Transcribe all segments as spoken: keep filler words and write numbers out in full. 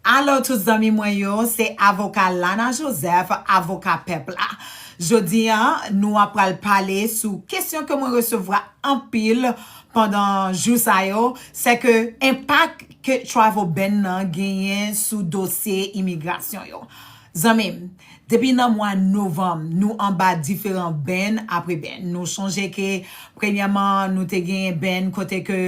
Alo tout zanmi mwen yo, se avoka Lana Joseph, avoka pèp la. Jodi a, nou ap pral pale sou kesyon ke mwen resevwa anpil pandan jou sa yo, se ke enpak ke travel ban nan genyen sou dosye imigrasyon yo. Zanmi m, depi nan mwa novanm, nou anba diferan ban apre ban. Nou sonje ke, premyèman, nou te genyen ban kote ke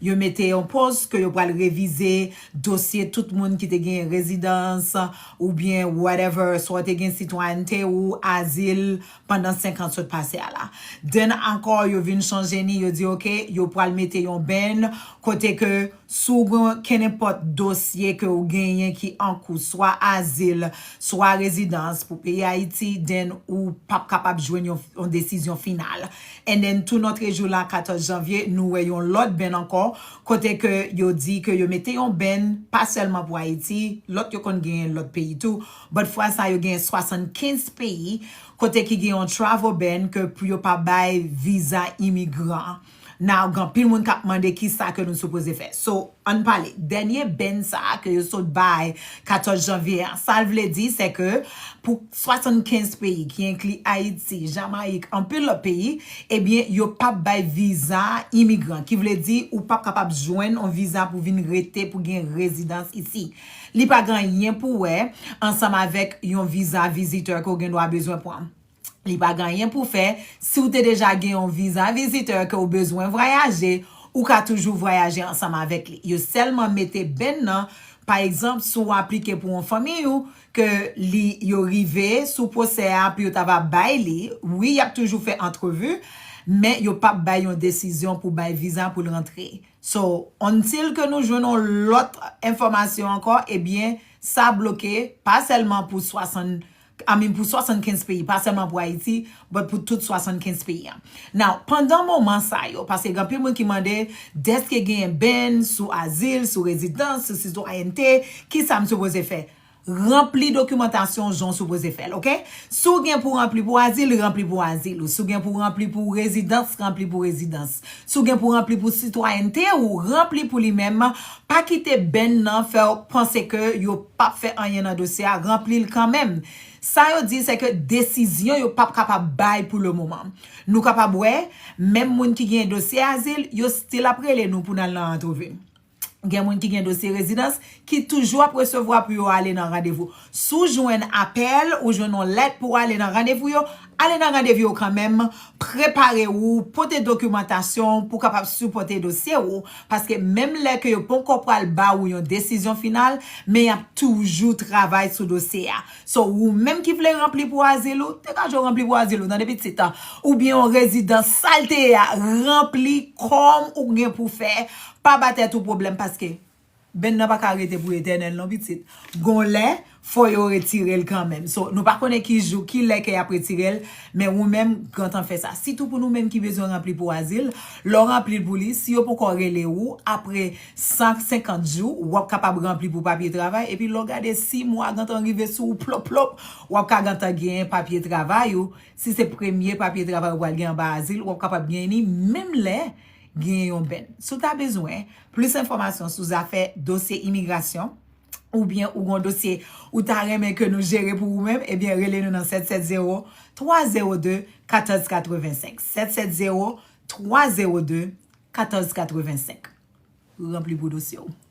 yo mete yon pòz ke yo pral revize dosye tout moun ki te gen rezidans oubyen whatever, swa w te gen sitwayènte ou azil pandan senk an sot pase a la. Then ankò, yo vin chanje ni, yo di, oke, yo pral mete yon ban kote ke si w gen kenenpòt dosye ke w genyen ki an kou, swa azil, swa rezidans pou peyi Ayiti, then ou p ap kapab jwenn yon, yon desizyon final. And then, tou nòtrejou la, katòz janvye, nou wè yon lòt ban ankò, kote ke yo di ke yo mete yon ban, pa sèlman pou Ayiti, lòt yo konn genyen lòt peyi tou, but fwa sa yo genyen swasannkenz peyi, kote ki gen yon travel ban ke pou yo pa bay viza imigran. Now, gen anpil moun k ap mande kisa ke nou sipoze fè. So, ann pale. Dènye ban sa a ke yo sot bay katòz janvye a, sa l vle di, se ke pou swasannkenz peyi, ki enkli Ayiti, Jamayik, anpil lòt peyi, ebyen, yo p ap bay viza imigran, ki vle di ou p ap kapab jwenn yon viza pou vin rete, pou gen rezidans isi. Li pa gen anyen pou wè ansanm avèk yon viza vizitè ke w gen dwa bezwen pran. Li pa gen anyen pou fè si w te deja gen yon viza vizitè ke w bezwen vwayaje, ou ka toujou vwayaje ansanm avèk li. Yo sèlman mete ban nan, pa egzanp, si w aplike pou yon fanmi ou, ke li, yo rive sou pwosè a pou yo ta va bay li, wi, y ap toujou fè antrevi, men yo p ap bay yon desizyon pou bay viza pou l rantre. So, until ke nou jwenn yon lòt enfòmasyon ankò, ebyen, sa bloke, pa sèlman pou swasann, I mean, pou swasannkenz peyi, pa sèlman pou Ayiti, but pou tout swasannkenz peyi an. Now, pandan moman sa yo, paske gen anpil moun ki mande, dèske genyen ban sou azil, sou rezidans, sou sitwayènte, kisa m sipoze fè? Ranpli dokimantasyon jan w sipoze fè l, oke? Si w gen pou ranpli pou azil, ranpli pou azil ou. Si w gen pou ranpli pou rezidans, ranpli pou rezidans. Si w gen pou ranpli pou sitwayènte ou, ranpli pou li menm. Pa kite ban nan fè w panse ke yo p ap fè anyen nan dosye a, ranpli l kanmenm. Sa yo di, se ke desizyon yo p ap kapab bay pou le moman. Nou kapab wè, menm moun ki gen dosye azil, yo still ap rele nou pou n al nan antrevi. Gen moun ki gen dosye rezidans ki toujou ap resevwa pou yo ale nan randevou. Si w jwenn apèl, ou jwenn yon lèt pou w ale nan randevou yo, ale nan randevou yo kanmenm, prepare w, pote dokimantasyon pou w kapab sipòte dosye w, paske menm lè ke yo poko pral ba ou yon desizyon final, men y ap toujou travay sou dosye a. So, ou menm ki vle ranpli pou azil ou, degaje w ranpli pou azil ou, tande pitit, oubyen yon rezidans sa l te ye a, ranpli kòm ou gen pou fè, pa ba tèt ou pwoblèm, paske ban nan pa ka rete pou etènèl non, pitit. Gon lè, fò yo retire l kanmenm. So, nou pa konnen ki jou, ki lè ke y ap retire l, men ou menm, gentan fè sa. Sitou pou nou menm ki bezwen ranpli pou azil, lè w ranpli l pou li, si yo poko rele ou, apre san senkant jou, w ap kapab ranpli pou papye travay, epi lè w gade sis mwa gentan rive sou ou plop plop, w ap ka gentan genyen papye travay ou. Si se premye papye travay ou pral gen anba azil, w ap kapab genyen li menm lè genyen yon ban. Si w ta bezwen plis enfòmasyon sou zafè dosye imigrasyon, oubyen ou gon dosye ou ta renmen ke nou jere pou ou menm, ebyen rele nou nan sèt sèt zewo, twa zewo de, katòz katrevensenk. Sèt sèt zewo, twa zewo de, katòz katrevensenk. Ranpli pou dosye w.